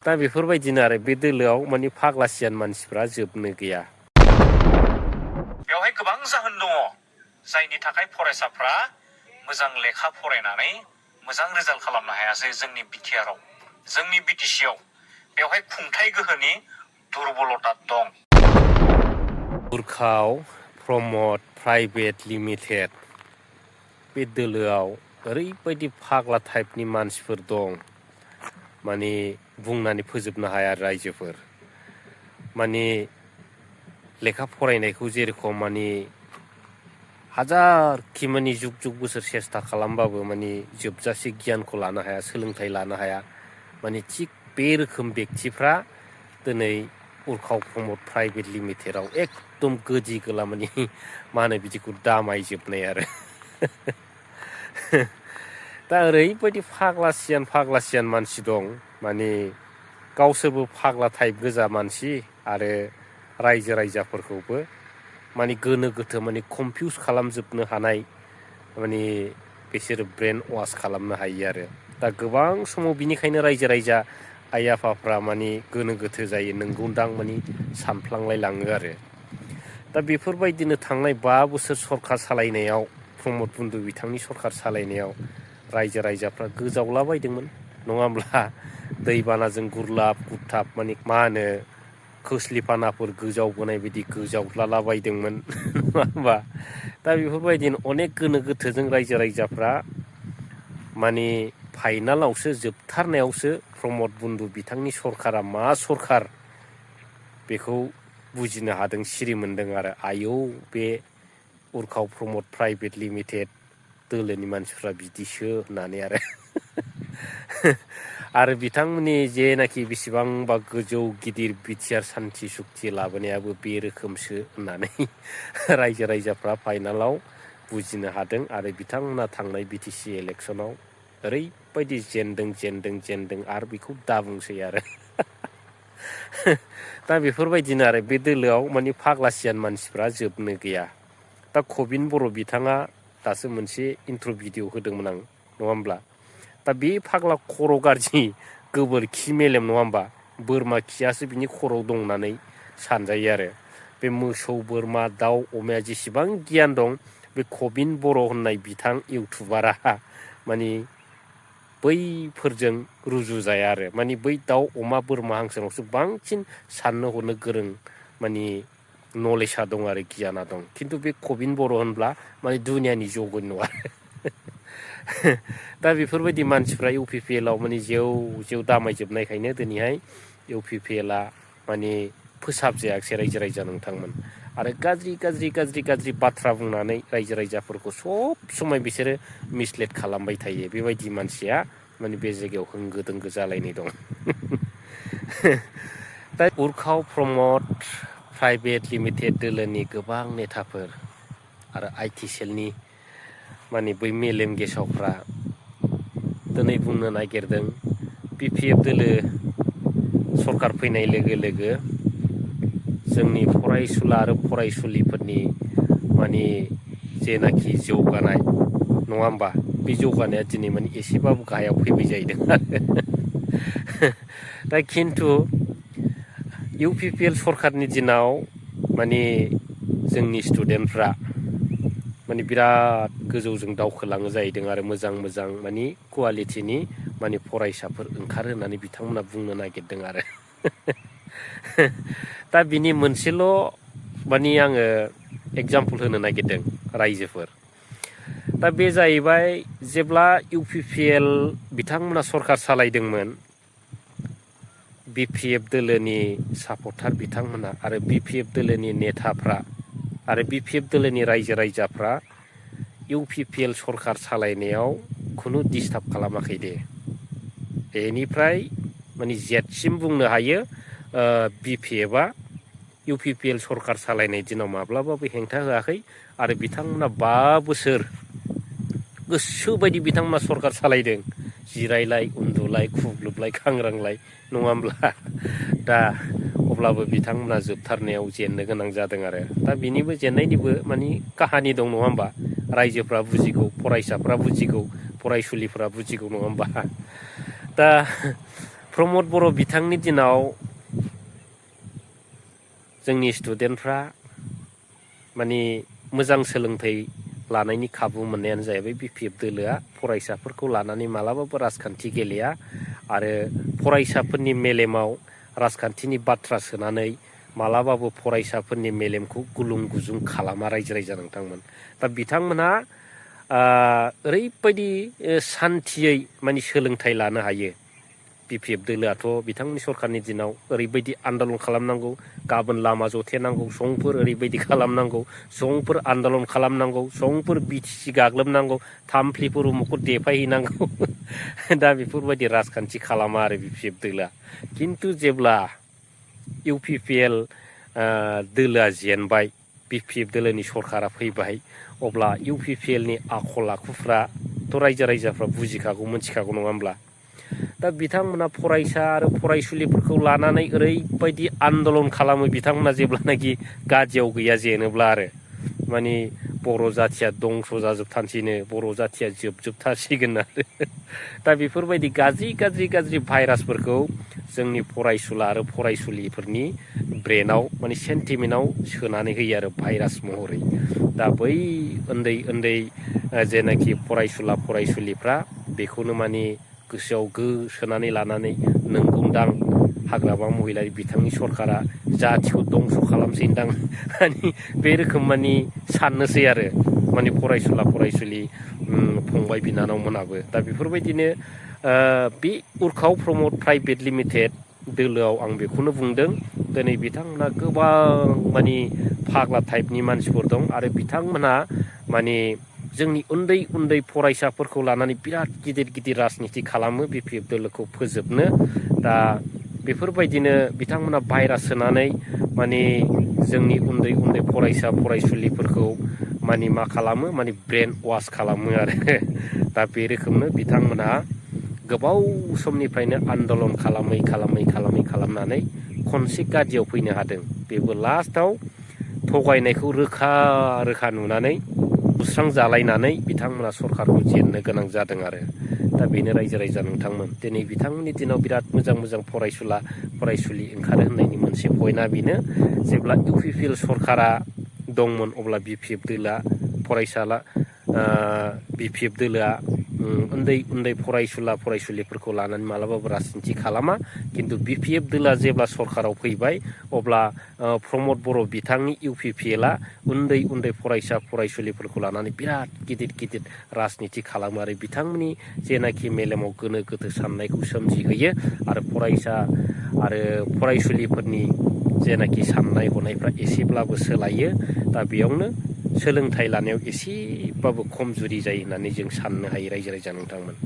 दा बेफोरबायदिनो आरो बे दोलोआव माने फाग्लासियान मानसिफ्रा जोबनो गैया। बेवहाय गोबां जाहोन दङ जायनि थाखाय फरायसाफ्रा मोजां लेखा फरायनानै मोजां रिजाल्ट खालामनो हायासै जोंनि बिटिआरआव, जोंनि बिटिसिआव। बेवहाय खुंथाय गोहोनि दुरबलता दं। उर्खाव प्रमद प्राइभेट लिमिटेड बे दोलोआव ओरैबायदि फाग्ला टाइपनि मानसिफोर दं, माने बुंनानै फोजोबनो हाया रायजोफोर। माने लेखा फरायनायखौ जेरेखम माने हाजारखि माने जुग जुग बोसोर सेस्था खालामबाबो माने जोबजासे गियानखौ लानो हाया, सोलोंथाइ लानो हाया। माने थिग बे रोखोम बेक्तिफ्रा दिनै उर्खाव प्रमद प्राइभेट लिमिटेडआव एकदम गोदि गोला माने मा होनो बिदिखौ दामायजोबनाय आरो। दा ओरैबायदि फाग्लासियान मानसि दं, माने गावसोरबो फाग्ला टाइप गोजा मानसि आरो रायजो राजाफोरखौबो माने गोनो गोथो माने कनफिउस खालामजोबनो हानाय माने बिसोरो ब्रेन वास खालामनो हायो आरो। दा गोबां समाव बिनिखायनो रायजो राजा आइ आफाफ्रा माने गोनो गोथो जायो, नंगौदां माने सानफ्लांलाय लाङो आरो। दा बेफोरबायदिनो थांनाय 5 बोसोर सरखार सालायनायाव, प्रमद बन्दु बिथांनि सरखार सालायनायाव रायजो राजाफ्रा गोजावलाबायदोंमोन नङा होमब्ला? दैबानाजों गुरलाब गुरथाब माने मा होनो खोस्लिफानाफोर गोजावबोनाय बायदि गोजावलालाबायदोंमोन नङा होमबा? दा बेफोरबायदिनो अनेक गोनो गोथोजों रायजो राजाफ्रा माने फाइनालावसो, जोबथारनायावसो प्रमद बन्दु बिथांनि सरखारा मा सरखार बेखौ बुजिनो हादों, सिरि मोनदों आरो। आयौ बे उर्खाव प्रमद प्राइभेट लिमिटेड दोलोनि मानसिफ्रा बिदिसो होननानै आरो। आरो बिथांमोननि जेनाखि बेसेबांबा गोजौ गिदिर बिटिआर सान्थि सुक्ति लाबोनायाबो बे रोखोमसो होननानै रायजो राजाफ्रा फाइनालाव बुजिनो हादों आरो बिथांमोना थांनाय बिटिसि इलेक्सनाव ओरैबायदि जेनदों आरो बेखौ दाबुंसै आरो। दा बेफोरबायदिनो आरो बे दोलोआव माने फाग्लासियान मानसिफ्रा जोबनो गैया। दा कबिन बर' बिथाङा दासो मोनसे इन्ट्र' भिडिअ होदोंमोन आं, नङा होमब्ला? दा बे फाग्ला खर' गाज्रि गोबोरखि मेलेम, नङा होमबा? बोरमा खियासो बिनि खर'आव दं होननानै सानजायो आरो। बे मोसौ बोरमा दाउ अमाया जेसेबां गियान दं, बे कबिन बर' होननाय बिथां इउटुबारा माने बैफोरजों रुजुजाया आरो। माने बै दाउ अमा बोरमा हांसोनावसो बांसिन साननो हनो गोरों माने नलेजआ दं आरो गियाना दं। खिन्थु बे कबिन बर' होनब्ला माने दुनियानि जगन्य आरो। दा बेफोरबायदि मानसिफ्रा इउ पि पि एलआव माने जेव दामायजोबनायखायनो दिनैहाय इउ पि पि एलआ माने फोसाबजायाखिसै रायजो राजा नोंथांमोन। आरो गाज्रि बाथ्रा बुंनानै रायजो राजाफोरखौ सब समाय बिसोरो मिसलेट खालामबाय थायो। बेबायदि मानसिया माने बे जायगायाव होंगो दोंगो जालायनाय दं। दा उर्खाव प्रमद प्राइभेट लिमिटेड दोलोनि गोबां नेताफोर आरो आइ.टि. सेलनि माने बै मेलेम गेसावफ्रा दिनै बुंनो नागिरदों बि.पि.एफ. दोलो सरखार फैनाय लोगो लोगो जोंनि फरायसुला आरो फरायसुलिफोरनि माने जेनाखि जौगानाय, नङा होमबा? बे जौगानाया दिनै माने एसेबाबो गाहायाव फैबाय जाहैदों आरो। दा खिन्थु इउ पि पि एल सरखारनि दिनाव माने जोंनि स्टुडेन्टफ्रा माने बिराद गोजौजों दावखोलाङो जाहैदों आरो मोजां माने कुवालिटिनि माने फरायसाफोर ओंखारो होननानै बिथांमोना बुंनो नागिरदों आरो। दा बिनि मोनसेल' माने आङो एगजामपोल होनो नागिरदों रायजोफोर। दा बे जाहैबाय जेब्ला इउ पि पि एल बिथांमोना सरखार सालायदोंमोन, बि पि एफ दोलोनि सापर्टार बिथांमोना आरो बि पि एफ दोलोनि नेताफ्रा आरो बि पि एफ दोलोनि रायजो राजाफ्रा इउ पि पि एल सरखार सालायनायाव खुनु डिस्टार्ब खालामाखै दे। बेनिफ्राय माने जेथसिम बुंनो हायो बि पि एफआ इउ पि पि एल सरखार सालायनाय दिनाव माब्लाबाबो हेंथा होआखै आरो बिथांमोना 5 बोसोर गोसोबायदि बिथांमोना सरखार सालायदों। जिरायलाय उन्दुलाय खुग्लुबलाय खांग्रांलाय, नङा होमब्ला? दा अब्लाबो बिथांमोना जोबथारनायाव जेननो गोनां जादों आरो। दा बिनिबो जेननायनिबो माने काहानि दं, नङा होमबा? रायजोफ्रा बुजिगौ, फरायसाफ्रा बुजिगौ, फरायसुलिफ्रा बुजिगौ, नङा होमबा? दा प्रमद बर' बिथांनि दिनाव जोंनि स्टुडेन्टफ्रा माने मोजां सोलोंथाइ लानायनि खाबु मोननायानो जाहैबाय BPF दोलोआ फरायसाफोरखौ लानानै मालाबाबो राजखान्थि गेलेया आरो फरायसाफोरनि मेलेमाव राजखान्थिनि बाथ्रा सोनानै मालाबाबो फरायसाफोरनि मेलेमखौ गुलुं गुजुं खालामा रायजो राजा नोंथांमोन। दा बिथांमोनहा ओरैबायदि सान्थियै माने सोलोंथाइ लानो हायो। BPF दोलोआथ' बिथांमोननि सरखारनि दिनाव ओरैबायदि आन्दलन खालामनांगौ, गाबोन लामा जथेनांगौ, संफोर ओरैबायदि खालामनांगौ, संफोर आन्दलन खालामनांगौ, संफोर BTC गाग्लोबनांगौ, थामफ्लिफोर उमुखखौ देफायहैनांगौ। दा बेफोरबायदि राजखान्थि खालामा आरो BPF दोलोआ। खिन्थु जेब्ला UPPL दोलोआ जेनबाय, BPF दोलोनि सरकारा फैबाय, अब्ला UPPLनि आखल आखुफ्राथ' रायजो राजाफ्रा बुजिखागौ, मोनथिखागौ नङा होमब्ला? दा बिथांमोना फरायसा आरो फरायसुलिफोरखौ लानानै ओरैबायदि आन्दलन खालामो बिथांमोना जेब्लानाखि गादियाव गैया जेनोब्ला आरो माने बर' जाथिया दंस' जाजोबथानसैनो, बर' जाथिया जोबजोबथारसिगोन आरो। दा बेफोरबायदि गाज्रि भाइरासफोरखौ जोंनि फरायसुला आरो फरायसुलिफोरनि ब्रेनाव माने सेन्टिमेन्टआव सोनानै होयो आरो भाइरास महरै। दा बै उन्दै जेनाखि फरायसुला फरायसुलिफ्रा बेखौनो माने गोसोआव सोनानै लानानै नंगौदां हाग्रामा महिलारि बिथांनि सरकारा जाथिखौ दंस' खालामसैदां माने बे रोखोम माने साननोसै आरो माने फरायसुला फरायसुलि फंबाय बिनानावमोनाबो। दा बेफोरबायदिनो बे उर्खाव प्रमद प्राइभेट लिमिटेड दोलोआव आं बेखौनो बुंदों, दिनै बिथांमोनहा गोबां माने फाग्ला टाइपनि मानसिफोर दं आरो बिथांमोनहा माने जोंनि उन्दै फरायसाफोरखौ लानानै बिराद गिदिर राजनिति खालामो BPF दोलोखौ फोजोबनो। दा बेफोरबायदिनो बिथांमोना भाइरास सोनानै माने जोंनि उन्दै फरायसा फरायसुलिफोरखौ माने मा खालामो, माने ब्रेन वास खालामो आरो। दा बे रोखोमनो बिथांमोनहा गोबाव समनिफ्रायनो आन्दलन खालामनानै खनसे गादियाव फैनो हादों। बेबो लास्टआव थगायनायखौ रोखा नुनानै सुस्रांजालायनानै बिथांमोना सरखारखौ जेननो गोनां जादों आरो। दा बेनो रायजो राजा नोंथांमोन, दिनै बिथांमोननि दिनाव बिराद मोजां फरायसुला फरायसुलि ओंखारो होननायनि मोनसे पइन्टआ बेनो, जेब्ला UPPL सरकारा दंमोन अब्ला BPF दोलोआ उन्दै फरायसुला फरायसुलिफोरखौ लानानै मालाबाबो राजनिति खालामा। खिन्थु BPF दोलोआ जेब्ला सरकाराव फैबाय अब्ला प्रमद बर' बिथांनि UPPLआ उन्दै फरायसा फरायसुलिफोरखौ लानानै बिराद गिदिर राजनिति खालामो आरो बिथांमोननि जेनाखि मेलेमाव गोनो गोथो साननायखौ सोमजिहोयो आरो फरायसा आरो फरायसुलिफोरनि जेनाखि साननाय हनायफ्रा एसेब्लाबो सोलायो। दा बेयावनो सोलोंथाइ लानायाव एसेबाबो खमजुरि जायो होननानै जों साननो हायो रायजो राजा नोंथांमोन।